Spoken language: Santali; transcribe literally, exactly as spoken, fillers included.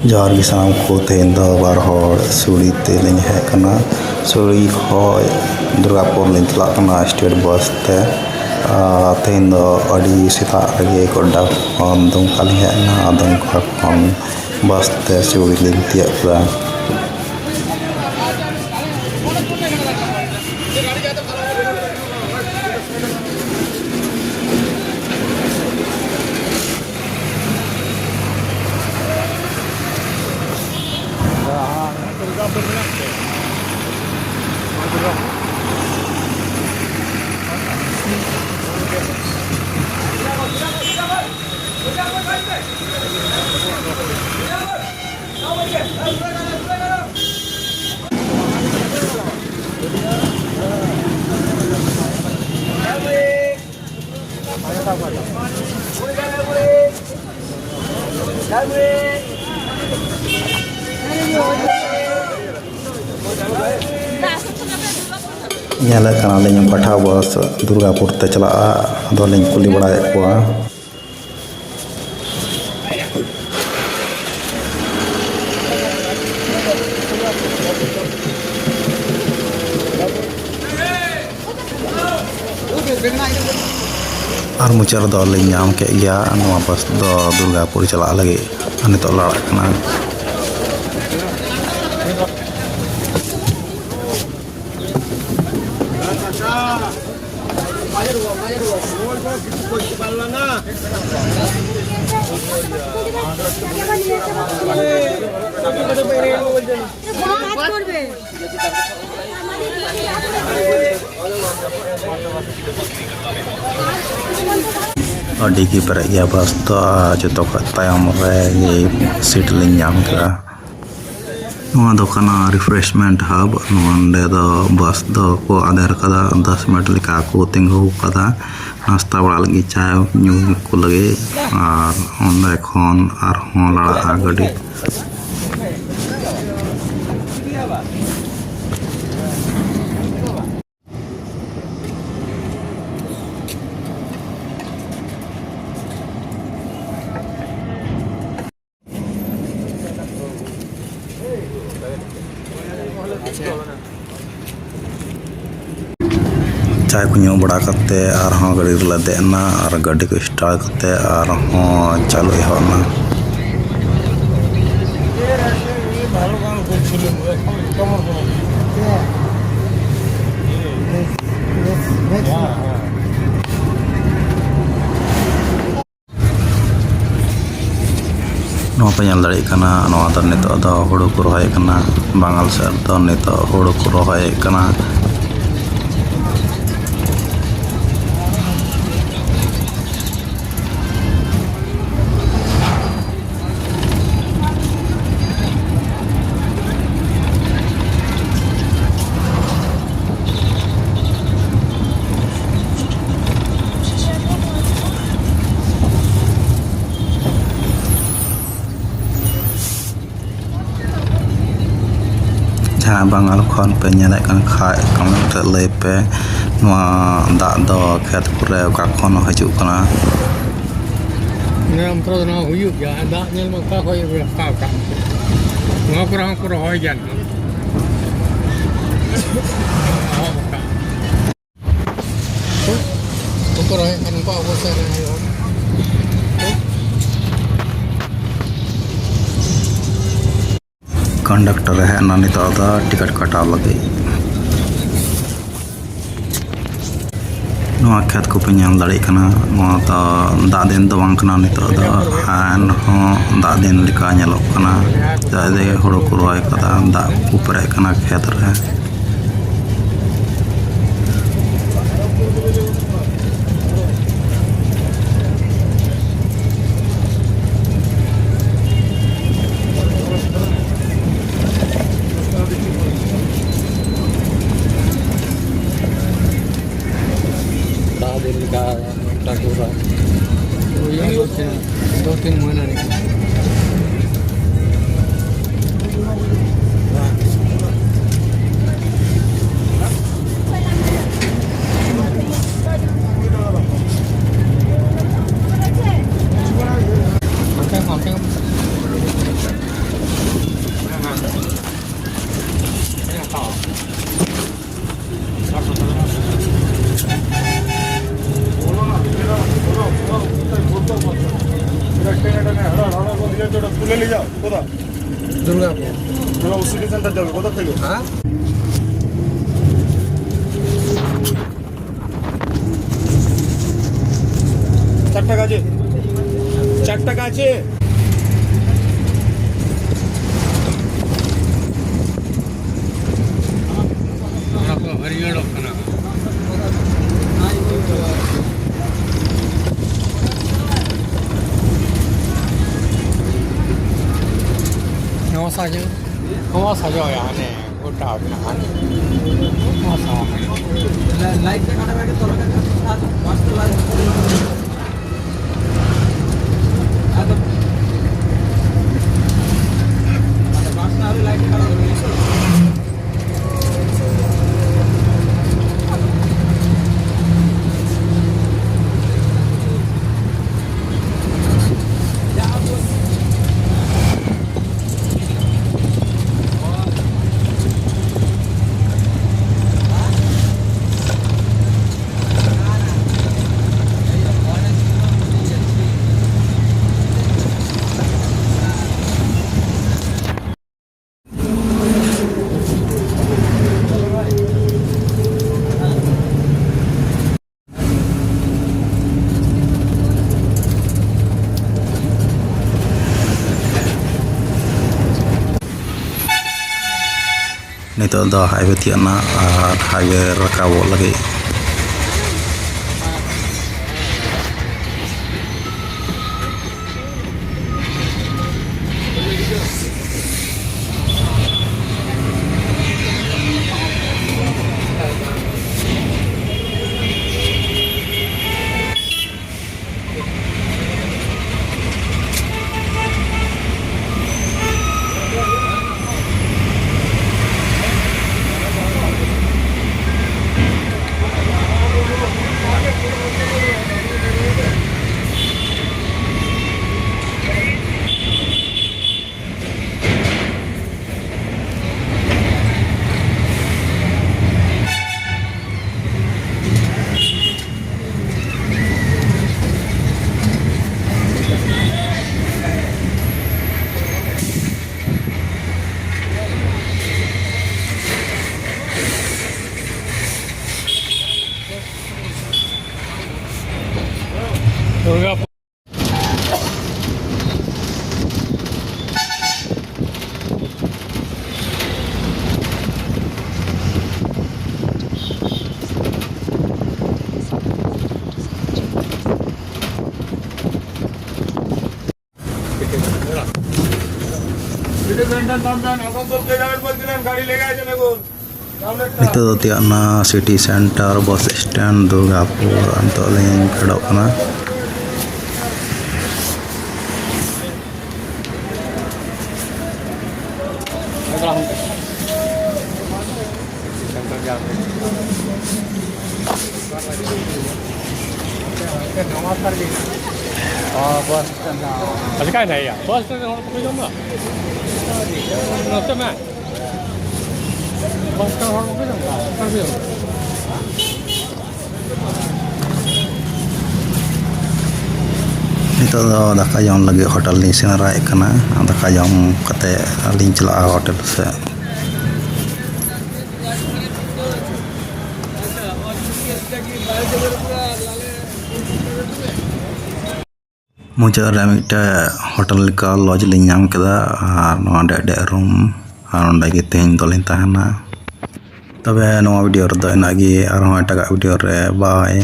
ᱡᱚᱦᱟᱨ ᱜᱮ ᱥᱟᱱᱟᱢ ᱠᱚ᱾ ᱛᱮᱦᱮᱧ ᱫᱚ ᱵᱟᱨ ᱦᱚᱲ ᱥᱩᱲᱤ ᱛᱮᱞᱤᱧ ᱦᱮᱡ ᱟᱠᱟᱱᱟ᱾ ᱥᱩᱲᱤ ᱠᱷᱚᱡ ᱫᱩᱨᱜᱟᱯᱩᱨ ᱞᱤᱧ ᱪᱟᱞᱟᱜ ᱠᱟᱱᱟ state bus ᱛᱮ᱾ ᱟᱨ ᱛᱮᱦᱮᱧ ᱫᱚ ᱟᱹᱰᱤ ᱥᱮᱛᱟᱜ ᱨᱮᱜᱮ ᱜᱚᱰᱰᱟ ᱠᱷᱚᱱ ᱫᱩᱢᱠᱟ ᱞᱤᱧ ᱦᱮᱡ ᱮᱱᱟ᱾ ᱟᱨ ᱫᱩᱢᱠᱟ ᱠᱷᱚᱱ bus ᱛᱮ ᱥᱩᱲᱤ ᱞᱤᱧ ᱛᱤᱭᱟᱹᱜ ᱠᱮᱫᱟ᱾ ᱧᱮᱞᱮᱫ ᱠᱟᱱᱟᱞᱤᱧ ᱚᱠᱟᱴᱟᱜ bus ᱫᱩᱨᱜᱟᱯᱩᱨ ᱛᱮ ᱪᱟᱞᱟᱜᱼᱟ, ᱟᱫᱚᱞᱤᱧ ᱠᱩᱞᱤ ᱵᱟᱲᱟᱭᱮᱫ ᱠᱚᱣᱟ᱾ ᱟᱨ ᱢᱩᱪᱟᱹᱫ ᱨᱮᱫᱚ ᱞᱤᱧ ᱧᱟᱢ ᱠᱮᱫ ᱜᱮᱭᱟ, ᱱᱚᱣᱟ bus ᱫᱚ ᱫᱩᱨᱜᱟᱯᱩᱨ ᱪᱟᱞᱟᱜ ᱞᱟᱹᱜᱤᱫ ᱟᱨ ᱱᱤᱛᱚᱜ ᱞᱟᱲᱟᱜ ᱠᱟᱱᱟ᱾ ᱟᱹᱰᱤ ᱜᱮ ᱯᱮᱨᱮᱡ ᱜᱮᱭᱟ bus ᱫᱚ, ᱟᱨ ᱡᱚᱛᱚ ᱠᱷᱚᱡ ᱛᱟᱭᱚᱢ ᱨᱮ seat ᱞᱤᱧ ᱧᱟᱢ ᱠᱮᱫᱟ᱾ ᱱᱚᱣᱟ ᱫᱚ ᱠᱟᱱᱟ refreshment hub᱾ ᱱᱚᱰᱮ ᱫᱚ bus ᱫᱚ ᱠᱚ ᱟᱫᱮᱨ ᱠᱟᱫᱟ, ᱫᱚᱥ ᱢᱤᱱᱤᱴ ᱞᱮᱠᱟ ᱠᱚ ᱛᱤᱸᱜᱩ ᱠᱟᱫᱟ ᱱᱟᱥᱛᱟ ᱵᱟᱲᱟ ᱞᱟᱹᱜᱤᱫ, ᱪᱟ ᱧᱩ ᱠᱚ ᱞᱟᱹᱜᱤᱫ, ᱟᱨ ᱚᱸᱰᱮ ᱠᱷᱚᱱ ᱟᱨᱦᱚᱸ ᱞᱟᱲᱟᱜᱼᱟ ᱜᱟᱹᱰᱤ᱾ ᱪᱟ ᱠᱚ ᱧᱩ ᱵᱟᱲᱟ ᱠᱟᱛᱮ ᱟᱨᱦᱚᱸ ᱜᱟᱹᱰᱤ ᱨᱮᱞᱮ ᱫᱮᱡ ᱮᱱᱟ ᱟᱨ ᱜᱟᱹᱰᱤ ᱠᱚ start ᱠᱟᱛᱮ ᱟᱨᱦᱚᱸ ᱪᱟᱹᱞᱩ ᱮᱦᱚᱵ ᱮᱱᱟ᱾ ᱱᱚᱣᱟ ᱯᱮ ᱧᱮᱞ ᱫᱟᱲᱮᱭᱟᱜ ᱠᱟᱱᱟ, ᱱᱚᱣᱟ ᱫᱚ ᱱᱤᱛᱚᱜ ᱫᱚ ᱦᱩᱲᱩ ᱠᱚ ᱨᱚᱦᱚᱭᱮᱫ ᱠᱟᱱᱟ᱾ ᱵᱟᱝᱜᱟᱞ ᱥᱮᱫ ᱫᱚ ᱱᱤᱛᱚᱜ ᱦᱩᱲᱩ ᱠᱚ ᱨᱚᱦᱚᱭᱮᱫ ᱠᱟᱱᱟ᱾ ᱡᱟᱦᱟᱸ ᱵᱟᱝᱜᱟᱞ ᱠᱷᱚᱱ ᱯᱮ ᱧᱮᱞᱮᱫ ᱠᱟᱱ ᱠᱷᱟᱡ, comment ᱨᱮ ᱞᱟᱹᱭ ᱯᱮ, ᱱᱚᱣᱟ ᱫᱟᱜ ᱫᱚ ᱠᱷᱮᱛ ᱠᱚᱨᱮ ᱚᱠᱟ ᱠᱷᱚᱱ ᱦᱤᱡᱩᱜ ᱠᱟᱱᱟ? ᱱᱤᱭᱚᱢ ᱛᱚ ᱱᱚᱣᱟ ᱦᱩᱭᱩᱜ ᱜᱮᱭᱟ, ᱫᱟᱜ ᱧᱮᱞ ᱢᱮ ᱚᱠᱟ ᱠᱷᱚᱡ ᱮ ᱨᱟᱠᱟᱵ ᱠᱟᱜ᱾ ᱱᱚᱣᱟ ᱠᱚᱨᱮ ᱦᱚᱸ ᱠᱚ ᱨᱚᱦᱚᱭ ᱜᱮᱭᱟ ᱱᱟᱦᱟᱜ᱾ ᱵᱟᱠᱚ ᱨᱚᱦᱚᱭᱮᱫ ᱠᱷᱟᱱ ᱩᱱᱠᱩᱣᱟᱜ ᱚᱵᱚᱥᱛᱟ ᱨᱮ ᱦᱩᱭᱩᱜᱼᱟ᱾ Conductor ᱮ ᱦᱮᱡ ᱮᱱᱟ ᱱᱤᱛᱚᱜ ᱫᱚ ᱴᱤᱠᱤᱴ ᱠᱟᱴᱟᱣ ᱞᱟᱹᱜᱤᱫ᱾ ᱱᱚᱣᱟ ᱠᱷᱮᱛ ᱠᱚᱯᱮ ᱧᱮᱞ ᱫᱟᱲᱮᱭᱟᱜ ᱠᱟᱱᱟ, ᱱᱚᱣᱟ ᱫᱚ ᱫᱟᱜ ᱫᱤᱱ ᱫᱚ ᱵᱟᱝ ᱠᱟᱱᱟ ᱱᱤᱛᱚᱜ ᱫᱚ, ᱮᱱᱦᱚᱸ ᱫᱟᱜ ᱫᱤᱱ ᱞᱮᱠᱟ ᱧᱮᱞᱚᱜ ᱠᱟᱱᱟ᱾ ᱪᱮᱫᱟᱜ ᱡᱮ ᱦᱩᱲᱩ ᱠᱚ ᱨᱚᱦᱚᱭ ᱠᱟᱫᱟ, ᱫᱟᱜ ᱠᱚ ᱯᱮᱨᱮᱡ ᱠᱟᱱᱟ ᱠᱷᱮᱛ ᱨᱮ᱾ ᱫᱟᱜ ᱫᱤᱱ ᱞᱮᱠᱟ ᱴᱟᱠᱩᱨᱟ᱾ ᱫᱩ ᱛᱤᱱ ᱢᱟᱹᱦᱱᱟᱹ ᱨᱮ᱾ তুলে নিয়ে যাও কোথা? দুর্গাপুর। দুর্গাপুর সিটি সেন্টার যাবে কোথা থেকে? হ্যাঁ। চার টাকা আছে, চার টাকা আছে। ᱚᱱᱟ ᱠᱚ ᱦᱟᱹᱨᱭᱟᱹᱲᱚᱜ ᱠᱟᱱᱟ᱾ ᱱᱚᱣᱟ ᱥᱟᱡᱟᱣ, ᱱᱚᱣᱟ ᱥᱟᱡᱟᱣ ᱭᱟ ᱦᱟᱱᱮ ᱜᱚᱴᱟ ᱢᱮᱱᱟᱜᱼᱟ᱾ ᱱᱚᱣᱟ ᱥᱟᱡᱟᱣ ᱢᱮᱱᱟᱜᱼᱟ᱾ ᱞᱟᱭᱤᱴ ᱛᱮ ᱠᱟᱴᱟ ᱵᱟᱭ ᱛᱚᱨᱟ ᱠᱟᱜ ᱠᱷᱟᱱ ᱟᱨ ᱵᱟᱥ ᱛᱮ ᱞᱟᱭᱤᱴ ᱟᱫᱚ, ᱟᱫᱚ ᱵᱟᱥ ᱛᱮ ᱟᱹᱣᱨᱤ ᱞᱟᱭᱤᱴ ᱠᱟᱴᱟ ᱦᱩᱭᱩᱜᱼᱟ᱾ ᱱᱤᱛᱚᱜ ᱫᱚ ᱦᱟᱭᱣᱮ ᱛᱤᱭᱟᱹᱜ ᱮᱱᱟ ᱟᱨ ᱦᱟᱭᱣᱮ ᱨᱟᱠᱟᱵᱚᱜ ᱞᱟᱹᱜᱤᱫ᱾ ᱱᱤᱛᱚᱜ ᱫᱚ ᱛᱤᱭᱟᱜ ᱱᱟ city centre bus stand Durgapur. ᱱᱤᱛᱚᱜ ᱞᱤᱧ ᱯᱷᱮᱰᱚᱜ ᱠᱟᱱᱟ᱾ ᱟᱪᱪᱷᱟ, ᱠᱟᱭ ᱱᱟᱭ ᱭᱟ, ᱵᱟᱥ ᱥᱴᱮᱱᱰ ᱨᱮ ᱦᱚᱲ ᱠᱚ ᱡᱚᱢ ᱫᱟ᱾ ᱱᱚᱛᱮ ᱢᱟ᱾ ᱵᱟᱥ ᱥᱴᱮᱱᱰ ᱦᱚᱲ ᱵᱟᱠᱚ ᱡᱚᱢ ᱫᱟ, ᱚᱠᱟ ᱨᱮ ᱡᱚᱢ ᱫᱟ? ᱱᱤᱛᱚᱜ ᱫᱚ ᱫᱟᱠᱟ ᱡᱚᱢ ᱞᱟᱹᱜᱤᱫ ᱦᱳᱴᱮᱞ ᱞᱤᱧ ᱥᱮᱸᱫᱽᱨᱟᱭᱮᱫ ᱠᱟᱱᱟ᱾ ᱫᱟᱠᱟ ᱡᱚᱢ ᱠᱟᱛᱮ ᱞᱤᱧ ᱪᱟᱞᱟᱜᱼᱟ ᱦᱳᱴᱮᱞ ᱥᱮᱫ᱾ ᱢᱩᱪᱟᱹᱫ ᱨᱮ ᱢᱤᱫᱴᱮᱡ ᱦᱳᱴᱮᱞ ᱞᱮᱠᱟ ᱞᱚᱡᱽ ᱞᱤᱧ ᱧᱟᱢ ᱠᱮᱫᱟ, ᱟᱨ ᱱᱚᱣᱟ ᱰᱮᱡ ᱰᱮᱡ ᱨᱩᱢ, ᱟᱨ ᱚᱸᱰᱮ ᱜᱮ ᱛᱮᱦᱮᱧ ᱫᱚᱞᱤᱧ ᱛᱟᱦᱮᱱᱟ᱾ ᱛᱚᱵᱮ ᱱᱚᱣᱟ ᱵᱷᱤᱰᱤᱭᱳ ᱨᱮᱫᱚ ᱤᱱᱟᱹᱜ ᱜᱮ, ᱟᱨᱦᱚᱸ ᱮᱴᱟᱜᱟᱜ ᱵᱷᱤᱰᱤᱭᱳ ᱨᱮ, ᱵᱟᱭ᱾